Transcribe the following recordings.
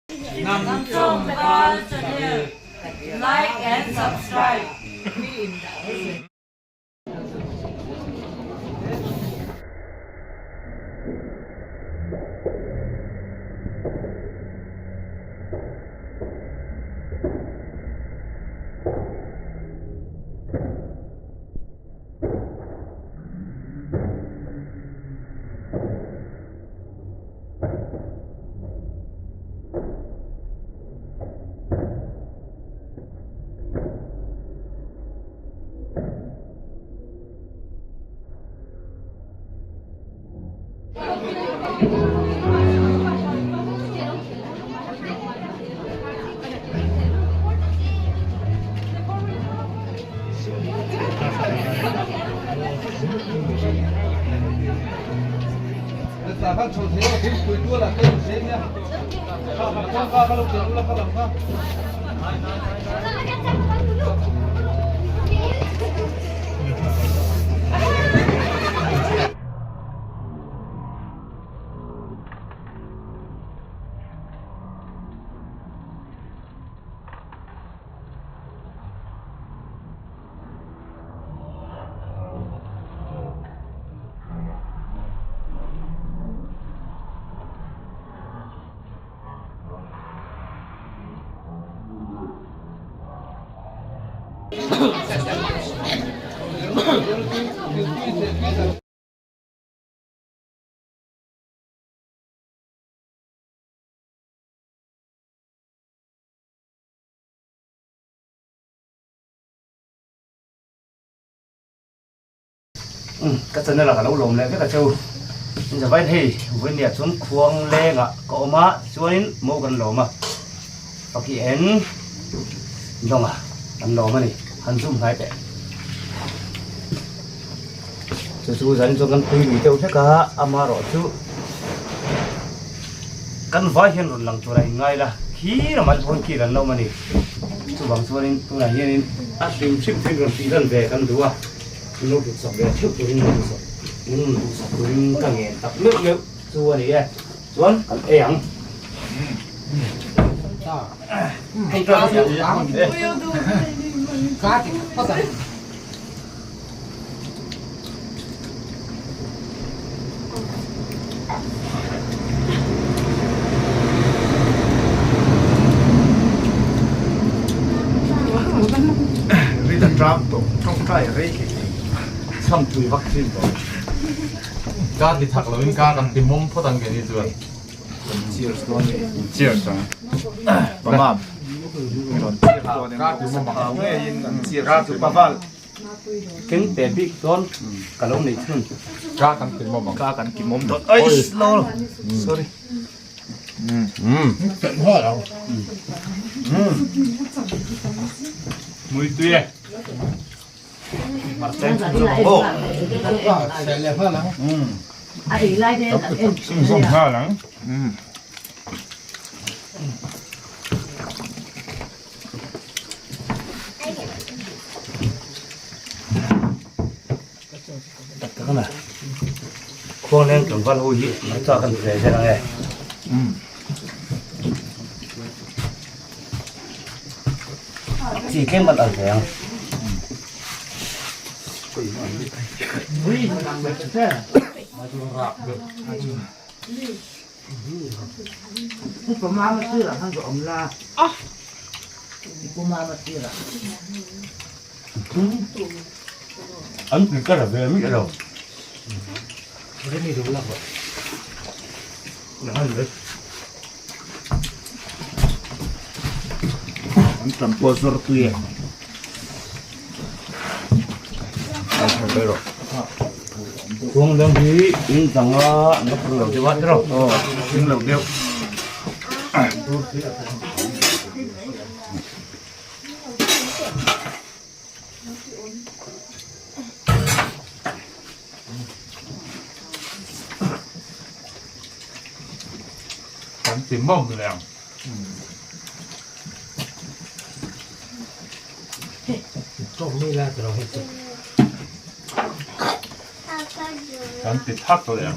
Hnamchawm Val Channel Like and Subscribe. Ka channel ah ka lo lawm leh vek a cheu. In zavaiin hei vawinia chuan khuang lengah ka awm a tichuanin mo kan lawm a paki en dawnga kan lawm a ni han zoom hnai teh. Chu chu zanin chuan kan pui lui deuh hlek a amaherawh chu kan vai hian rawn lang tur a inngai la khi ramah chuan khi kan lawm a ni. Chuvang chuanin tunah hianin a hrim hrim thil rawn tih lan ve kan duh a. Min lo duhsak ve theuh turin min duhsak min rawn duhsak turin ka ngen tak meuh meuh chu a ni e. Chuan kan ei ang. Rita tram tawh tawngtai rei hle hle. Chham tui vak thin tawh. Ka ti thak lo in ka kan ti mawm phawt ang keni chuan. Cheers dawn ni. Cheers ang. Pamam. Rawn cheers dawn em. Ka ti mawm ang. Ngeiin an cheers chu paval. Keng te bik dawn ka lo nei thun. Ka kan ti mawm ang. Ka kan ti mawm dawn. Ai slow. Sorry. Mui tui e. Sum nghal ang. Tak tak ana khuang leng tlangval ho hi hmarcha kan ve zel ang e chi tlem an al ve ang. An tui ka la ve miah lo. An tam pawh zawr tui e. Khuang dang hi in dang a an la phur lo deuh a tiraw? Aw, in lo deuh. Kan ti mawm leh ang. Kan ti thak leh ang.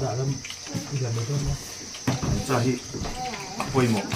Cha hi a pawimawh.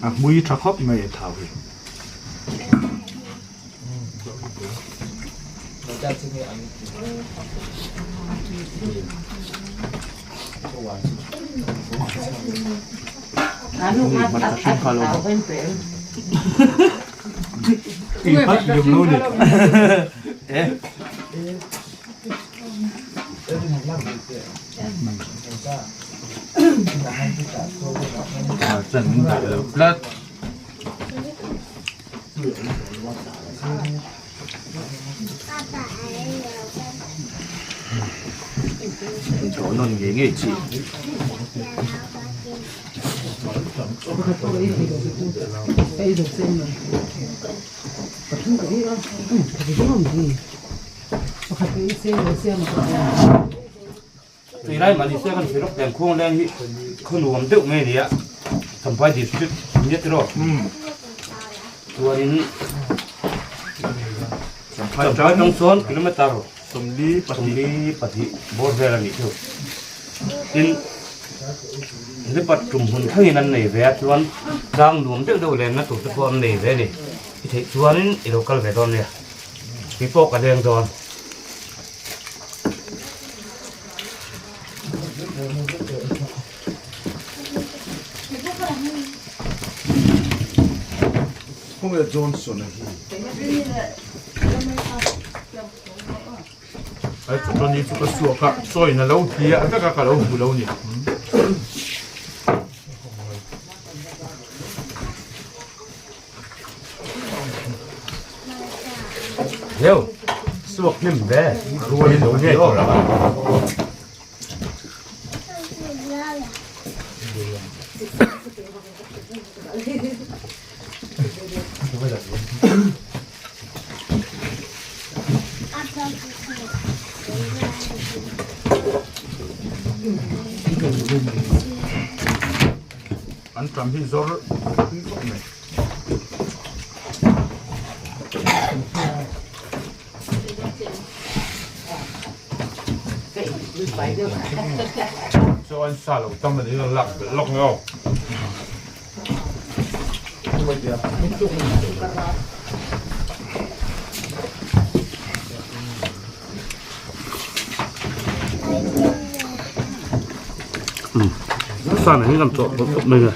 A hmui tha khawp mai thau hi. Tuilai Malaysia kan hrilh lawk khuang leng hi khaw nuam deuh mai a ni a, Champhai district nia tiraw chuanin Champhai atang chuan kilometer 42 bawr vel a nih chu tin lipat tum hmun thlengin an nei ve a chuan tlang nuam deuh deuh lenna tur te pawh an nei ve a ni i theih chuanin i lo kal ve dawn nia keipawh ka leng dawn. Khawnge Johnson a hi? Ai chutani chu ka suak a chawiin a lo hliah vek a ka lo hmu lo ni. Leo suak hnem ve rual in lo ngei tur a. An ṭam hi zawr tui khawp mai. Chaw an sa lo tam a ni a lak belh lawk mai aw. Sa nen hian kan chawh pawlh khawp mai a.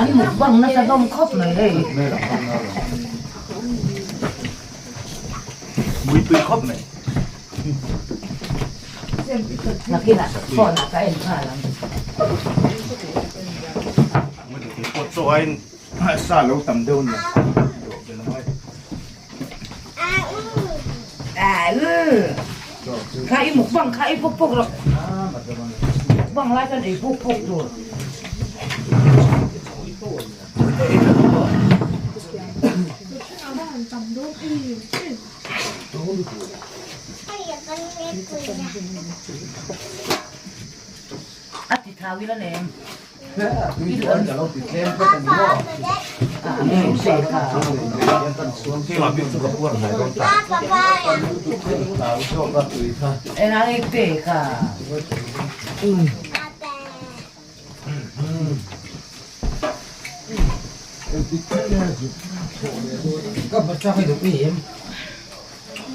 An mukbang nasa hlawm khawp mai hei. Muipui khawp mai. Nakinah phone ah ka en nghal ang. Pawt chaw aiin sa lo tam deuh nia. Kha i mukbang kha i puk puk rawh. Mukbang lai chuan ei puk puk tur. A ti thau ila nem.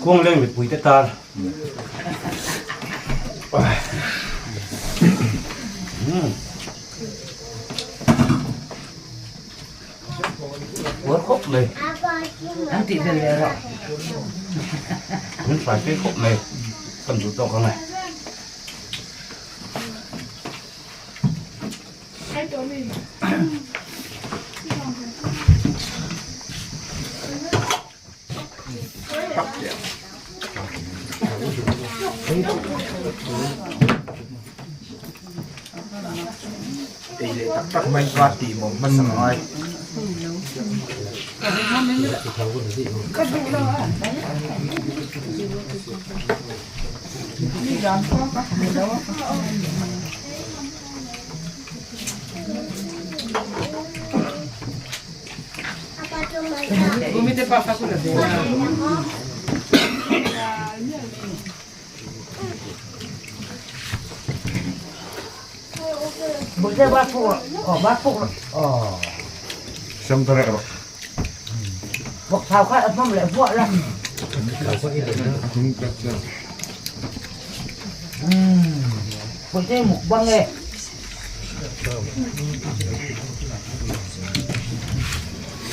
Khuangleng mipuite tan Uar khawp mai. An tih vel leh rawh. Min hrai phei khawp mai. Kan duh tawk ang e. Ei leh tak tak mai ka tih mawm hmasa ngai.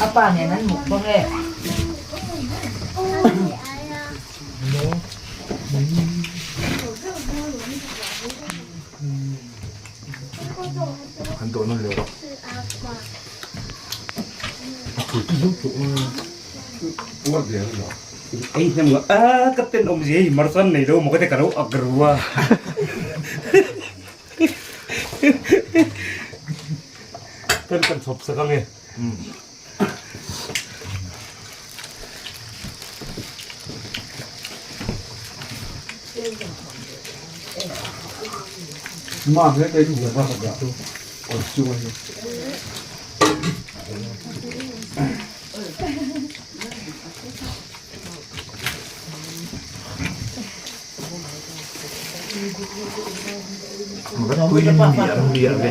A pa nen an muk bawk e. An dawh nawn leh rawh. Ei hnem nga a ka ten awm zia hi marchan nei lo maw ka ti ka lo ak ru a. Kan kan chhawp sak ang e. Tui miah miah ve.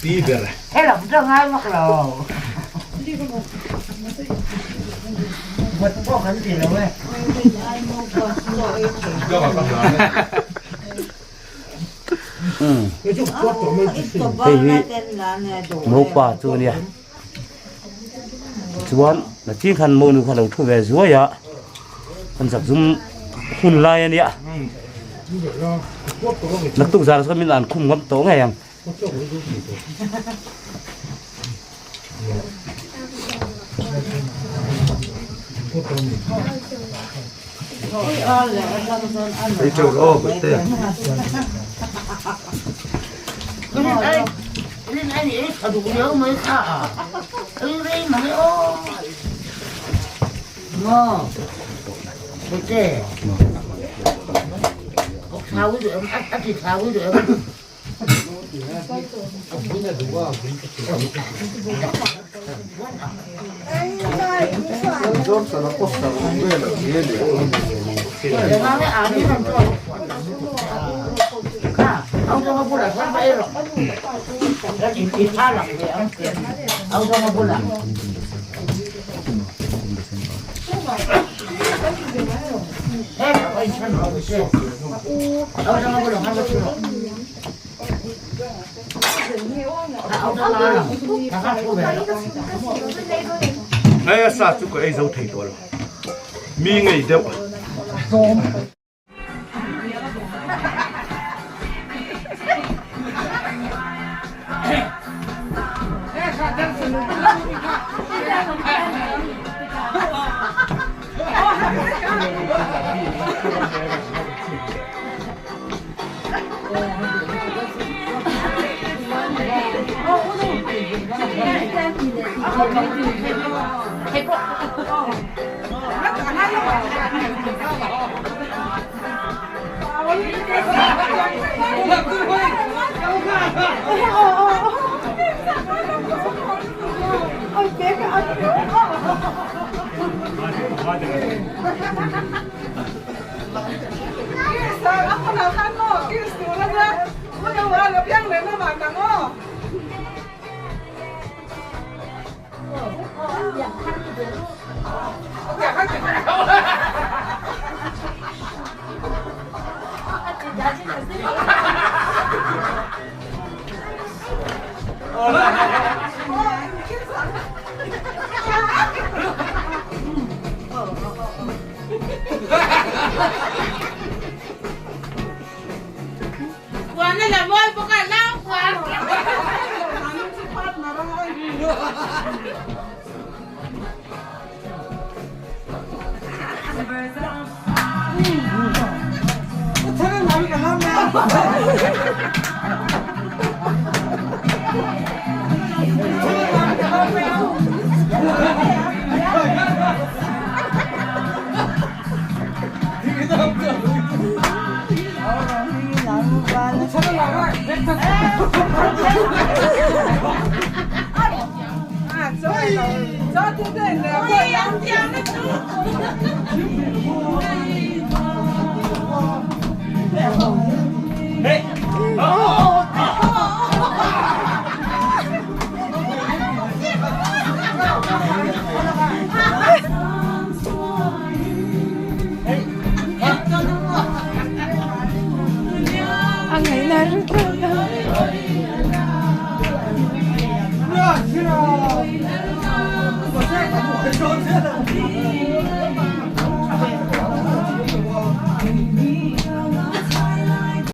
Pi ber. Hei hi mopa chu a nia. Chuan nachin khan monu kha lo thu ve zuai a an zak zum hun lai a nia naktuk zan chuan min an khum ngam tawh ngei ang. Ngai a sa chu ka ei zo thei tawh lo. Mi ngei deuh.